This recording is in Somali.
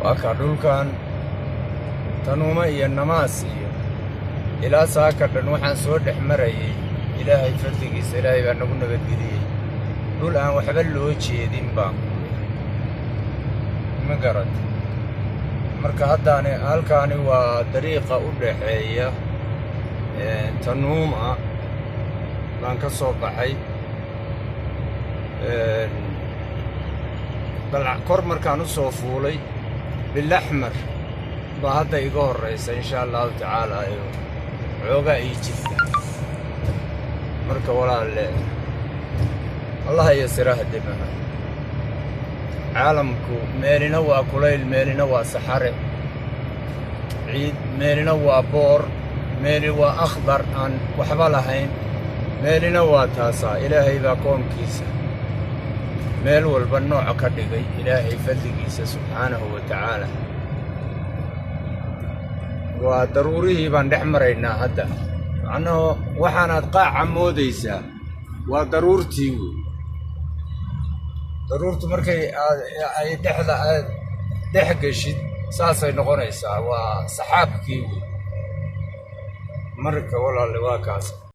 Waa kaa dhulkan Tanuuma iyo Namaas iyo ilaa saaka dhan waxaan soo dhex marayay. Ilaahay fadligiisa, Ilaahay baa nagu nabadgeliyey. Dhul aan waxba loo jeedin baan ku, ma garat? Marka haddaani halkaani waa dariiqa u dhaxeeya Tanuuma baan ka soo baxay. Bal kor markaan u soo fuulay, Bilaxmar baa hadda iga horraysa, insha Allahu tacaala, xoogaa ii jirta. Marka walaalle, Allah yasira. Hademaha caalamku meelina waa kulayl, meelina waa saxare ciid, meelina waa boor, meeli waa akhdar aan waxba lahayn, meelina waa taasaa. Ilaahay baa koonkiisa meel walba nooc ka dhigay, Ilaahay fadligiisa subxaanahu wa tacaala. Waa daruurihii baan dhex maraynaa hadda. Macnahu waxaanaad qaaca moodaysaa waa daruurtii wey. Daruurtu markay ay dhexda aad dhex geshid, saasay noqonaysaa, waa saxaabkii wey. Marka walaalle, waa kaas.